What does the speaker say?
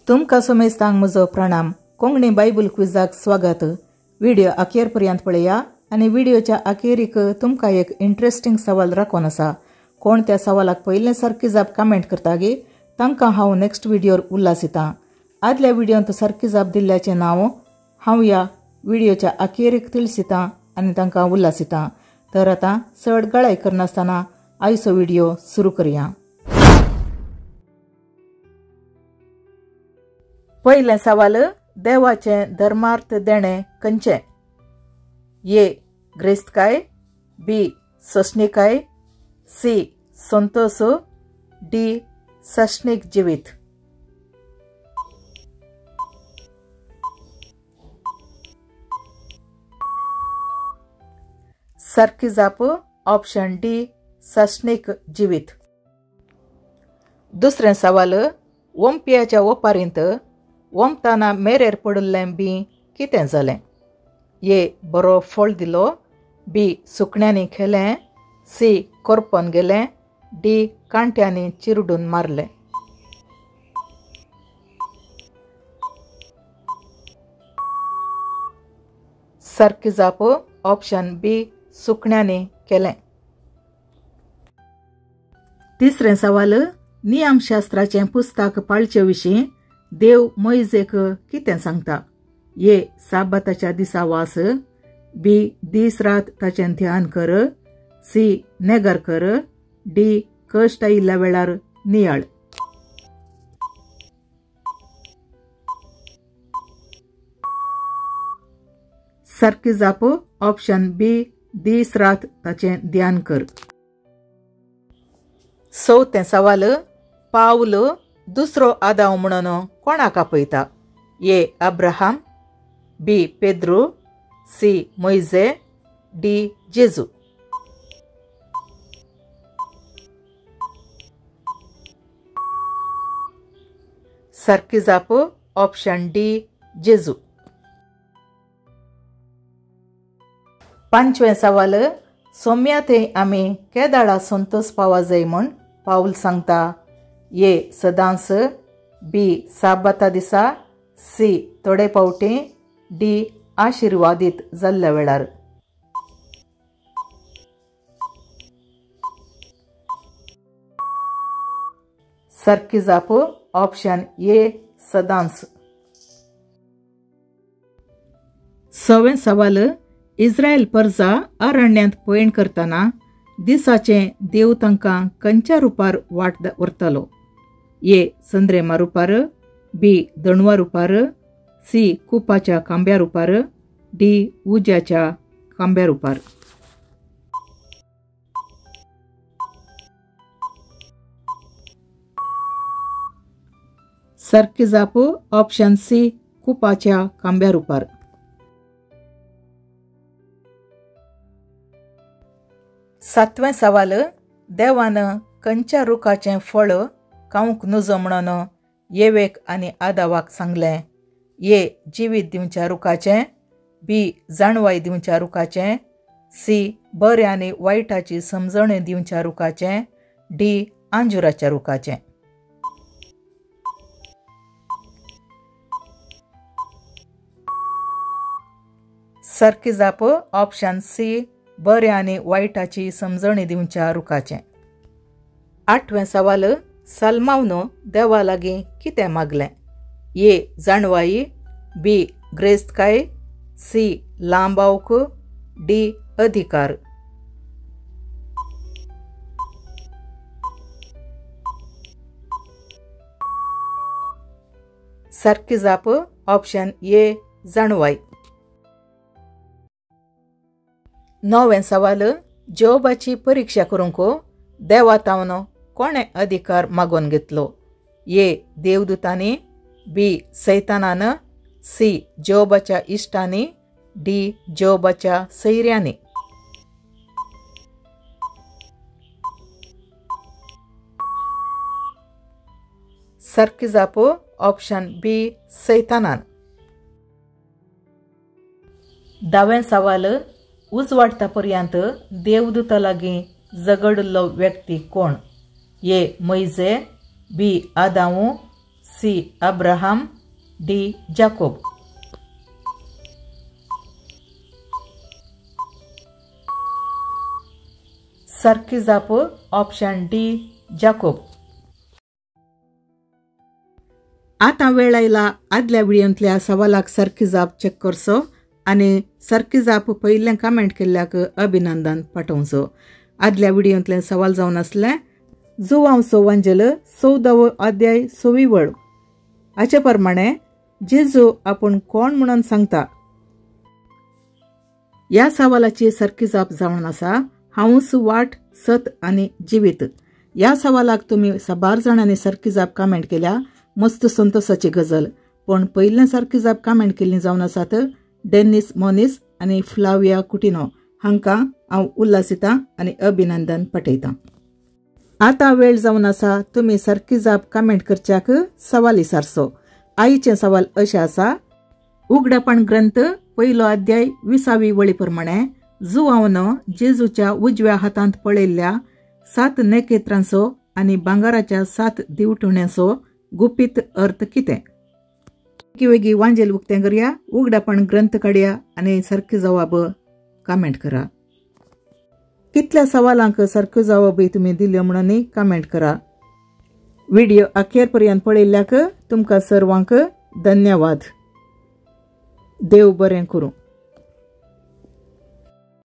तुमकां समेस्तांक म्हजो प्रणाम. कोंकणी बायबल क्विजाक स्वागत. व्हिडिओ अखेर पर्यंत पळया आनी व्हिडिओच्या अखेरीक तुमकां एक इंट्रस्टिंग सवाल राखून आसा. कोण त्या सवालाक पयलें सारकी जाप कमेंट करता गे तांकां हांव नेक्स्ट व्हिडिओर उल्हासितां. आदल्या व्हिडियोंत सारकी जाप दिल्ल्याचें नांव हांव ह्या व्हिडिओच्या अखेरीक तिळसितां आनी तांकां उल्हासितां. तर आतां चड गळाय करनासतना आयचो व्हिडिओ सुरू करया. पयलें सवाल, देवाचें धर्मार्थ देणें खंयचें? ए ग्रेस्तकाय, बी सोंसणीकाय, सी संतोष, डी सशनीक जिवीत. सारकी जाप ऑप्शन डी सशनीक जिवीत. दुसरें सवाल, ओंपियाच्या ओपारींत ओंपतना मेरेर पडिल्लें बी कितें जालें? ए बरो फळ दिलो, बी सुकण्यांनी खेलें, सी कोरपोन गेलें, डी कांट्यांनी चिरडून मारलें. सारकी जाप ऑप्शन बी सुकण्यांनी केलें. तिसरें सवाल, नियमशास्त्राचें पुस्तक पाळचे विशीं देव मोयजेक कितें सांगता? ए साबाताच्या दिसा वास, बी दीस रात ताचें ध्यान कर, सी नेगर कर, डी कश्ट आयिल्ल्या वेळार नियाळ. सारकी जाप ऑप्शन बी दीस रात ताचें ध्यान कर. चवथें सवाल, पावल दुसरो आदाव म्हणून कोणाक आपयता? ए अब्राहम, बी पेद्रू, सी मोयजे, डी जेजू. सारकी जाप ऑप्शन डी जेजू. पांचवें सवाल, सोम्या थंय आमी केदाळा संतोष पावा जाय म्हूण पावल सांगता? ए सदांच, बी साबाता दिसा, सी थोडे फावटी, डी आशिर्वादीत जाल्ल्या वेळार. सारकी जाप ऑप्शन ए सदांच. सवें सवाल, इस्रायल परजा अरण्यांत पयण करतना दिसाचें देव तांकां खंयच्या रुपार वाट व्हरतालो? ए संद्रेमा रुपार, बी दणवा रुपार, सी कुपाच्या खांब्या रुपार, डी उज्याच्या खांब्या रुपार. सारकी जाप ऑप्शन सी कुपाच्या खांब्या रुपार. सातवें सवाल, देवान खंयच्या रुखाचें फळ खावंक नुजो म्हणून येवेक आनी आदावाक सांगलें? ए जिवीत दिवच्या रुखाचें, बी जाणवाय दिवच्या रुखाचें, सी बरें आनी वायटाची समजणी दिवच्या रुखाचें, डी आंजुराच्या रुखाचें. सारकी जाप ऑप्शन सी बरें आनी वायटाची समजणी दिवच्या रुखाचें. आठवें सवाल, सलमावन देवा लागीं कितें मागलें? ए जाणवाई, बी ग्रेस्तकाय, सी लांबावक, डी अधिकार. सारकी जाप ऑप्शन ए जाणवाय. णवें सवाल, जोबाची परिक्षा करूंक देवा तावन कोणें अधिकार मागून घेतलो? ए देवदूतांनी, बी सैतानान, सी जोबाच्या इश्टांनी, डी जोबाच्या सैऱ्यांनी. सारकी जाप ऑप्शन बी सैतानान. धावें सवाल, उजवाडता पर्यंत देवदूता लागीं झगडिल्लो व्यक्ती कोण? ए मोयजे, बी आदांव, C Abraham, D Jacob. सारकी जाप ऑप्शन डी जाकोब. आतां वेळ आयला आदल्या व्हिडियोंतल्या सवालाक सारकी जाप चॅक करचो आनी सारकी जाप पयलें कमेंट केल्ल्याक अभिनंदन पाठोवचो. आदल्या व्हिडियोंतलें सवाल जावन आसलें जुवांवचो वांजेल 14वो अध्याय 6वी वळ. हाचे प्रमाणे जेजू आपूण कोण म्हणून सांगता. ह्या सवालाची सारकी जाप जावन आसा हांवूच वाट, सत आनी जिवीत. ह्या सवालाक तुमी साबार जाणांनी सारकी जाप कमेंट केल्या, मस्त संतोषाची गजल. पूण पयलें सारकी जाप कमेंट केल्ली जावन आसात डेनिस मोनीस आनी फ्लाविया कुटिनो हांकां हांव उल्हासितां आनी अभिनंदन पाठयतां. आतां वेळ जावन आसा तुमी सारकी जाप कमेंट करच्याक सवाल विचारचो. आईचें सवाल अशें आसा, उगडापण ग्रंथ 1 अध्याय 20वी वळी प्रमाणे जुवावन जेजूच्या उजव्या हातांत पळयल्ल्या 7 नखेत्रांचो आनी भांगराच्या 7 दिवटुण्यांचो गुपीत अर्थ कितें? वेगी वांजेल उक्तें करया, उगडापण ग्रंथ काडया आनी सारकी जवाब कमेंट करा. कितल्या सवालांक सारक्यो जवाबय तुमी दिल्यो म्हणून कमेंट करा. व्हिडिओ अखेर पर्यंत पळयल्ल्याक तुमकां सर्वांक धन्यवाद. देव बरें करूं.